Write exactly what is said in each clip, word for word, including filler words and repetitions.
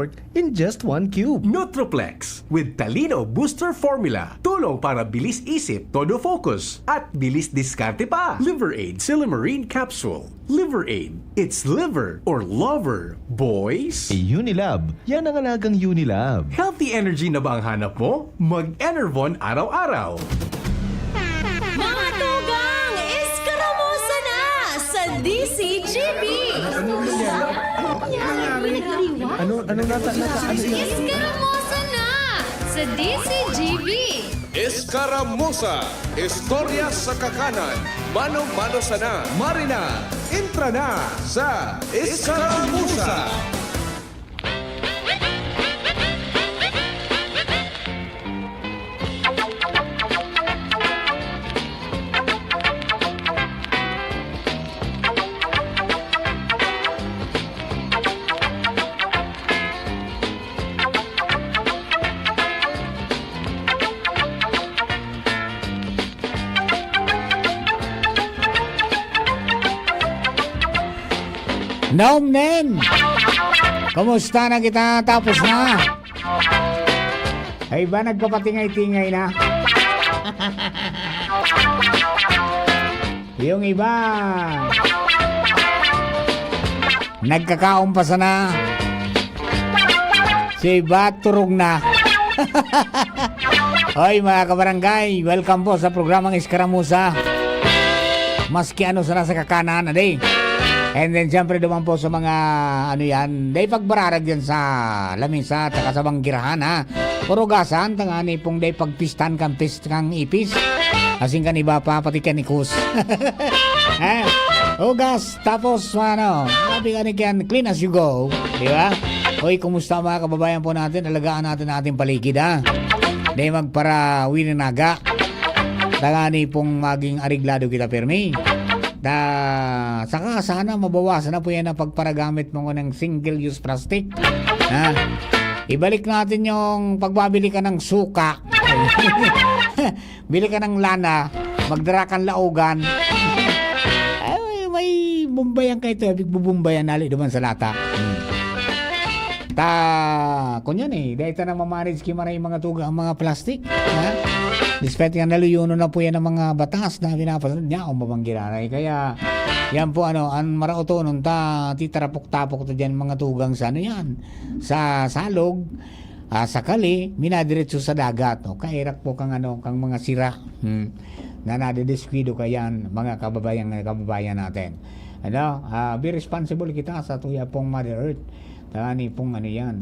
in just one cube. Nutroplex with Talino Booster Formula. Tulong para bilis isip, todo focus, at bilis diskarte pa. Liver Aid Silymarin Capsule. Liver Aid. It's liver or lover, boys. Unilab. Yan ang alagang Unilab. Healthy energy na ba ang hanap mo? Mag-Enervon araw-araw. Mga tugang, eskaramusa na sa D C G B! Ano, ano nata, nata, ano yan? Eskaramusa na sa D C G B! Eskaramusa, istorya sa kakanan, mano-mano sana. Marina, entra na sa Eskaramusa. Naom nen! Kumusta na kita? Tapos na! Ay ba, nagpapatingay-tingay na? Yung iba, nagkakaon pa sana. Si iba, turog na. Hoy, mga kabarangay, welcome po sa programang Eskaramusa. Maski ano sana sa kakanan, adi. And then, siyempre, duman po sa mga, ano yan, dai pagbararag yan sa lamisa at saka sa banggirahan, ha? Urugasan, tangani pong dai pagpistan kan pis-, kan ipis. Asin kan iba pa, pati kan ikus. Eh, ugas, tapos, ano, sabi nga ni Ken, clean as you go, di ba? Hoy, kumusta mga kababayan po natin? Alagaan natin ang ating paligid, ha? Di magpara-wininaga. Tangani pong maging areglado kita, permi. Da, saka sana mabawasan na po yan ang pagparagamit mo ng single-use plastic. Ha? Ibalik natin yung pagbabili ka ng suka. Bili ka ng lana, magdara kang laogan. Ay, may bumbayan kayo ito, igbubumbayan, nali duman sa lata. Hmm. Ta, kunyan eh, dahil ta na mamanage ki maray mga tuga ang mga plastic, ha? Despite nga naluyonon na po yan ang mga batas na pinapasunod niya, kung mabanggiranay. Kaya, yan po ano, ang maraotonon ta, titarapok-tapok ta dyan mga tugang sa ano yan, sa salog, ah, sa kali, minadiretso sa dagat. O, kairak po kang ano, kang mga sira. Hmm. Na nadidiskuido ka yan, mga kababayan, kababayan natin. Ano, ah, be responsible kita sa tuya pong Mother Earth. Tani pong ano yan,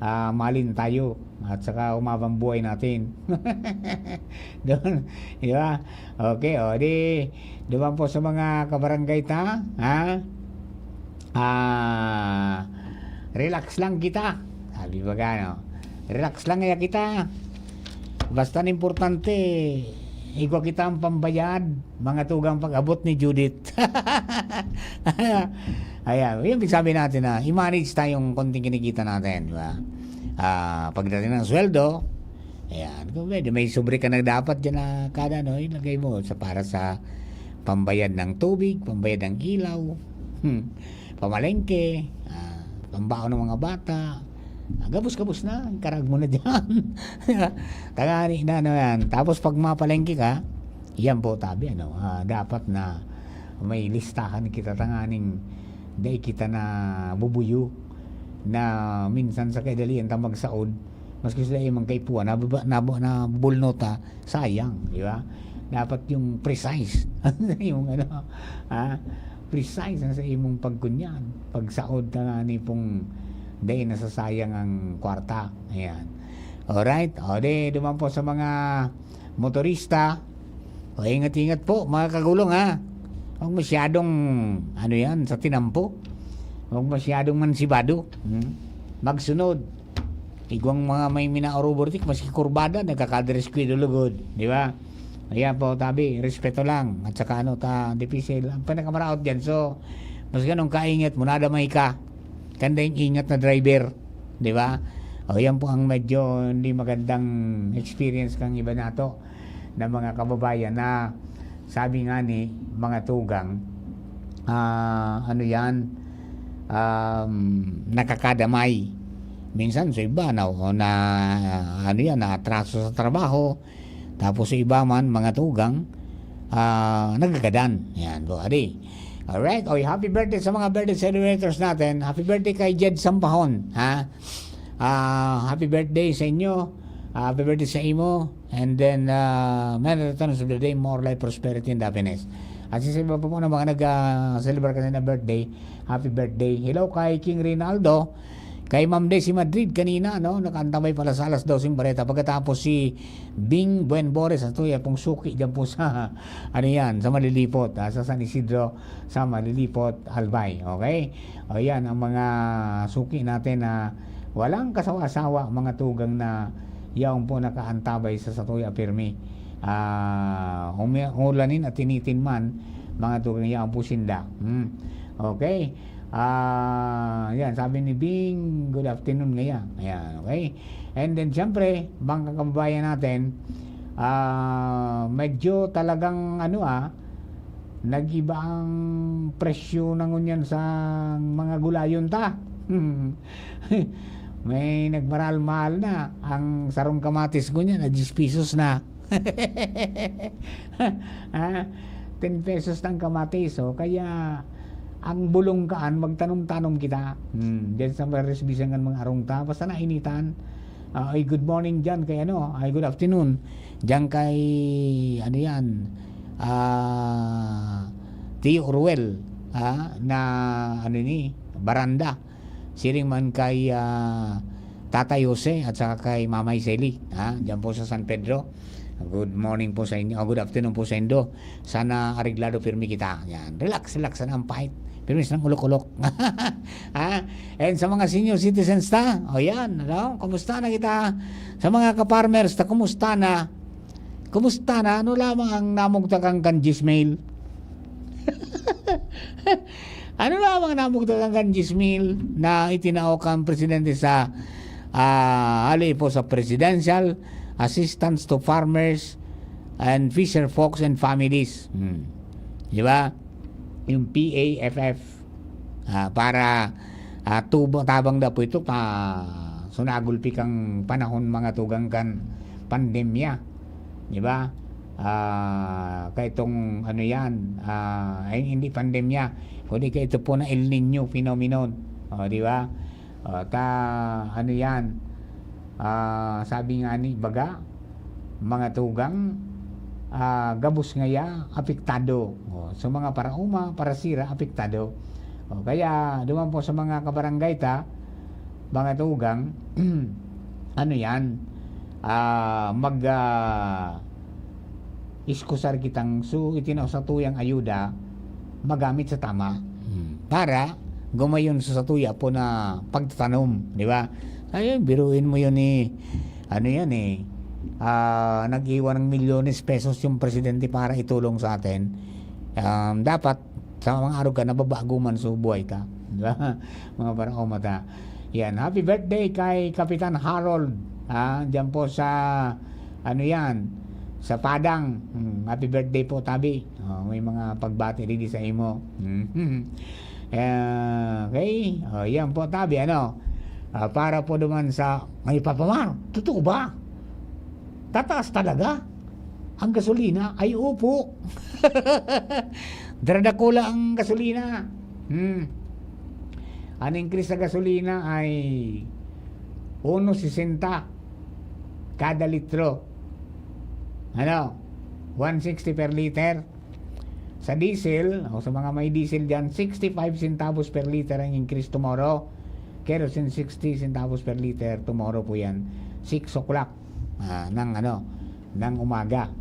ah, malin tayo at saka umabang buhay natin. Doon, di ba? Okay, o di, duman po sa mga kabarangay ta, ha? Ah, relax lang kita. Sabi ba gano? Relax lang kaya kita. Basta ang importante, igwa kita ang pambayad, mga tugang pag-abot ni Judith. Ayan, yung sabi natin na i-manage tayong konting kinikita natin, di ba? Ah, pagdating ng sweldo, ayan, kung pwede, may sobre ka na dapat dyan na kada, no, ilagay mo sa, para sa pambayad ng tubig, pambayad ng ilaw, hmm, pamalengke, ah, pambaon ng mga bata, ah, gabos-gabos na, ikarag mo na dyan. Tangani na, ano yan. Tapos pag mapalengke ka, yan po, tabi, ano, ah, dapat na may listahan kita tanganing dai kita nabubuyo na minsan sa kadalian ta magsaod, maski sila yung mga kaipuhan, nababa-, nabo-, nabubulnot ta, sayang, di ba? Dapat yung precise. Yung ano, ah, precise ang sa imong pagkunyan, pagsaod ta nga ni pong dai nasasayang ang kwarta. Ayan. Alright. O, di, duman po sa mga motorista. O, ingat-ingat po, mga kagulong, ha. Huwag masyadong, ano yan, sa tinampo. Huwag masyadong mansibado. Hmm? Magsunod. Igwang mga may minaorobortik, maski kurbada, nagkakadreskwidolugod. Di ba? Ayan po, tabi, respeto lang. At saka ano, ta, dipisil. Ang pinakamaraot dyan, so, mas ganun kaingat mo, nadamay ka. Kanda yung ingat na driver. Di ba? O, yan po ang medyo hindi magandang experience kang iba nato na mga kababayan na sabi nga ni mga tugang, ah, ano yan, um, nakakadamay. Minsan sa iba na, na ano yan, naatraso sa trabaho. Tapos sa iba man, mga tugang, ah, nagagadan. Yan po, adi. Alright, oy, happy birthday sa mga birthday celebrators natin. Happy birthday kay Jed Sampahon, ha? Ah, happy birthday sa inyo. Ah, happy birthday sa imo. And then, ah, may natatanong sa birthday, more life, prosperity, and happiness. At sa iba pa po ng mga nag-, ah, celebrate kanina birthday, happy birthday. Hello kay King Rinaldo, kay Ma'am Desi Madrid kanina, no? Nakaantabay pala sa alas doseng bareta. Pagkatapos si Bing Buen Bores, ito yan pong suki dyan po sa, ano yan, sa Malilipot, ah, sa San Isidro, sa Malilipot, Albay. Okay? O yan, ang mga suki natin na walang kasawa-sawa, mga tugang na yaon po nakaantabay sa satuya pirmi. Ah, umi-, ulanin at initin man, mga tugang yaon po sinda. Hmm. Okay? Ah, yan, sabi ni Bing, "Good afternoon," ngaya. Ayan, okay? And then, siyempre, mga kababayan natin, ah, medyo talagang, ano, ah, nag-iba ang presyo na ngunyan sa mga gulayon ta. May nagmahal-mahal na. Ang sarong kamatis ngunyan, na diyes pesos na. Ah, ten pesos na ang kamatis, oh. Kaya, ang bulong kaan, magtanom-tanom kita. Hmm, diyan sa mga resbisan kan mga arong ta, basta nainitan. Ah, ay, good morning diyan kay ano, ay, good afternoon. Diyan kay, ano yan, ah, Tio Ruel, ah, na, ano ni, Baranda. Siring man kay, ah, Tatay Jose at saka kay Mamay Sally, ha? Diyan po sa San Pedro. Good morning po sa inyo. Oh, good afternoon po sa inyo. Sana areglado pirmi kita. Yan. Relax, relax sana ang pahit. Pirmi sanang ulok-ulok. Ha? And sa mga senior citizens ta, o yan, ano? Kumusta na kita? Sa mga ka-farmers ta, kumusta na? Kumusta na? Ano lamang ang namugtakan kan Gmail? Ano lamang namugtakan kan Gmail na itinao kan presidente sa, ah, hali po sa Presidential Assistance to Farmers and Fisher Folks and Families. Hmm. Di ba? Yung P A F F. Ah, para, ah, tubo-, tabang na po ito pa sunagulpi kang panahon, mga tugang, kan pandemya. Di ba? Ah, kaitong ano yan, ah, ay, hindi pandemya, kundi kaito po na El Niño phenomenon. O, di ba? O, ta, ano yan? Ah, sabi nga ni baga, mga tugang, ah, gabos ngaya apektado. O, so, mga paraoma, parasira, apektado. O, kaya, duman po sa mga kabarangay ta, mga tugang, ano yan? Ah, mag, ah, iskusar kitang su-, itinao sa tuyang ayuda, magamit sa tama. Hmm. Para gumayon sa satuya po na pagtatanom, di ba? Ayun, biruin mo yun eh. Ano yan eh. Ah, nag-iwan ng milyones pesos yung presidente para itulong sa atin. Um, dapat, sa mga arog ka, nababago man sa buhay ka. Di ba? Mga paraoma ta. Yan. Happy birthday kay Kapitan Harold. Ah, diyan po sa, ano yan, sa Padang. Hmm, happy birthday po, Tabi. Oh, may mga pagbati digdi sa imo. Hmm. Eh, okay. Oh, yan po, Tabi, ano? Ah, para po naman sa, ay, Papa Mar, totoo ba? Tataas talaga ang gasolina? Ay, opo. Daradakula ang gasolina. Hmm. Ang increase sa gasolina ay uno sesenta kada litro. Ano? One sixty per liter. Sa diesel, o sa mga may diesel dyan, sixty-five centavos per liter ang increase tomorrow. Kerosene, sixty centavos per liter tomorrow po yan. Six o'clock, ah, ng, ano, ng umaga.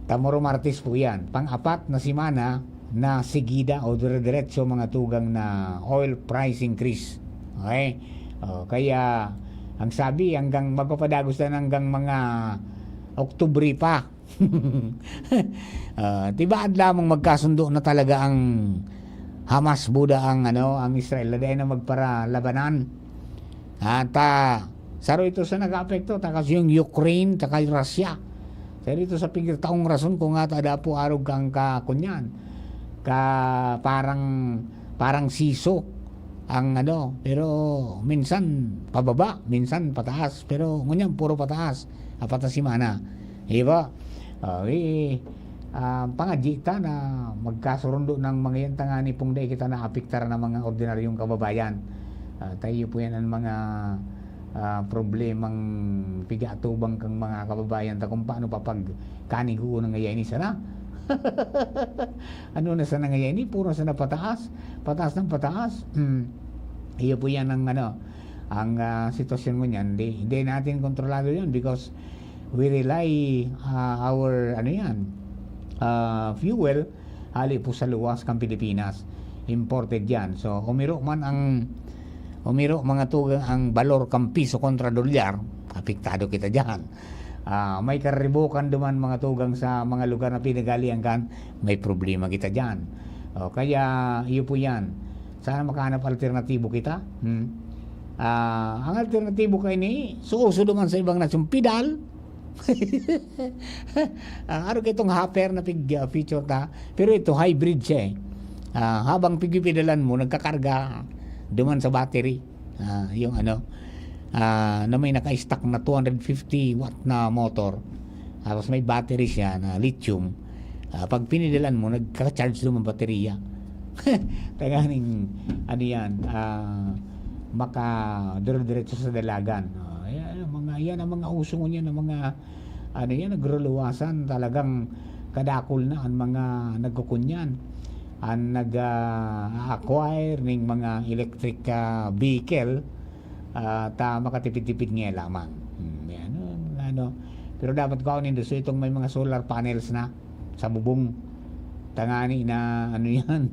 Tomorrow Martes po yan. Pang-apat na semana na sigida o dire-diretso, mga tugang, na oil price increase. Okay? O, kaya, ang sabi, hanggang magpapadagos na hanggang mga Oktubre pa. Ah, di ba, at lamang magkasundo na talaga ang Hamas, buda ang, ano, ang Israel, na dai na magparalabanan. At, ah, saro ito sa nag-aapekto, takas yung Ukraine, takas Russia. Saro ito sa pigtaong rason kung nga ta dapo arog kang ka-, kunyan, ka-, parang, parang siso. ang ano, pero minsan pababa, minsan pataas, pero ngunyan puro pataas, apat na semana. Di ba? Ah, eh, ah, pangadyi ta na magkasurundo ng mga yan, tangani pong dai kita naapektar na mga ordinaryong kababayan. Ah, tayo po yan ang mga, ah, problemang pigatubang kang mga kababayan ta kung paano papag-, kanigoon na ngaya ini sana. Ano na sana ngaya ini? Puro sana pataas. Pataas ng pataas. Hmm. Iyo po yan ang ano, ang, ah, sitwasyon ngunyan. Hindi, hindi natin kontrolado yan because we rely, ah, our, ano yan, ah, fuel, hali po sa luwas kang Pilipinas. Imported yan. So, umiro man ang, umiro mga tugang ang balor kang piso kontra dolyar, apektado kita diyan. Ah, may karibukan duman mga tugang sa mga lugar na pinagalian kan, may problema kita diyan. O, kaya, iyo po yan. Sana makahanap alternatibo kita. Hmm. Ah, ang alternatibo kaini, suuso duman sa ibang nasyon, pedal. Ah, ano kaitong hopper na pig-, ah, feature ta? Pero ito, hybrid siya eh. Ah, habang pigpipidalan mo, nagkakarga duman sa battery. Ah, yung ano, ah, na may naka-stock na two hundred fifty watt na motor. Tapos may battery siya na lithium. Ah, pag pinidalan mo, nagka-charge duman ang baterya. Tanganing, ano yan, ah, makadire-diretso sa dalagan. Ah, yan, yan, mga, yan ang mga uso ngunyan ng mga, ano yan, nagruluwasan. Talagang kadakul na ang mga nagkukunyan. Ang nag, ah, acquire ning mga electric, ah, vehicle, ah, ta makatipid-tipid nga lamang. Hmm, yan, ano, ano. Pero dapat ko nindo, so itong may mga solar panels na sa bubong. Tangani na, ano yan,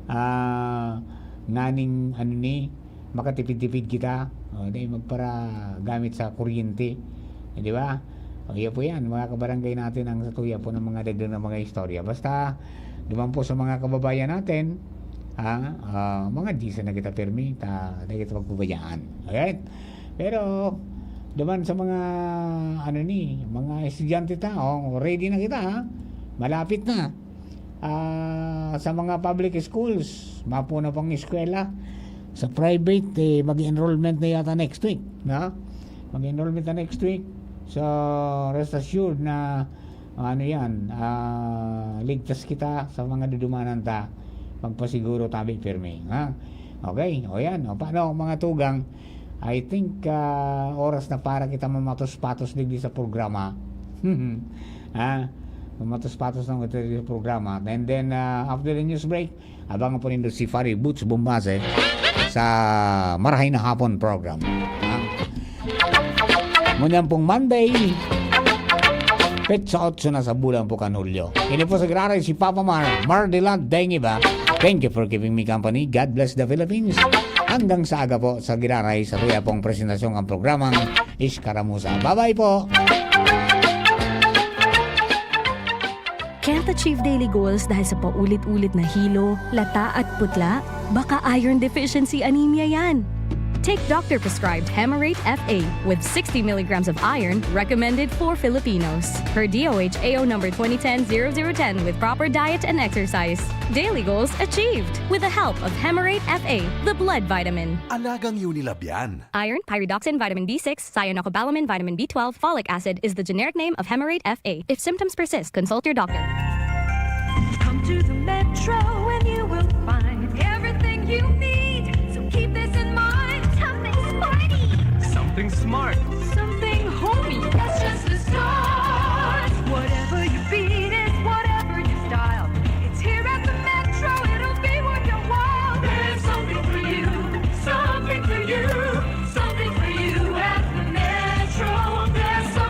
ah, nganing, ano ni, makatipid-tipid kita. O, di magpara gamit sa kuryente. Eh, di ba? O, iya po yan, mga kabarangay natin, ang satuya po ng mga dagdag na mga istorya. Basta, duman po sa mga kababayan natin, ha, ah, mga G C na kita pirmi, ta, di kita pagpabayaan. Alright? Pero, duman sa mga, ano ni, mga estudyante ta, o, ready na kita, ha? Malapit na. Ah, sa mga public schools, mapo na pang eskwela. Sa private, eh, mag-enrollment na yata next week, no? Mag-enrollment na next week. So, rest assured na, ano yan, ah, ligtas kita sa mga dudumanan ta. Magpasiguro tabi pirmi, ha? Okay, o yan. O, paano, mga tugang? I think, ah, oras na para kita mamatos-patos digdi sa programa. Ha? Mamatos-patos na kita digdi sa programa. And then, ah, after the news break, abangan po nindo si Fari Boots Bombase sa Marahay na Hapon program. Ha? Ngunyan pong Monday, petsa otso na sa bulan po kan Hulyo. Ini po sa giraray si Papa Mar, Mar de la Dengiba. Thank you for keeping me company. God bless the Philippines. Hanggang sa aga po sa giraray, sa tuya pong presentasyong ang programang Iskaramusa. Bye-bye po! Can't achieve daily goals dahil sa paulit-ulit na hilo, lata at putla? Baka iron deficiency anemia yan. Take doctor-prescribed Hemarate F A with sixty milligrams of iron recommended for Filipinos. Per D O H A O number twenty ten zero zero ten with proper diet and exercise. Daily goals achieved with the help of Hemarate F A, the blood vitamin. Alagang Unilab yan. Iron, pyridoxine, vitamin B six, cyanocobalamin, vitamin B twelve, folic acid is the generic name of Hemarate F A. If symptoms persist, consult your doctor. Come to the Metro and you will find everything you need. So keep this in mind. Something sporty. Something smart.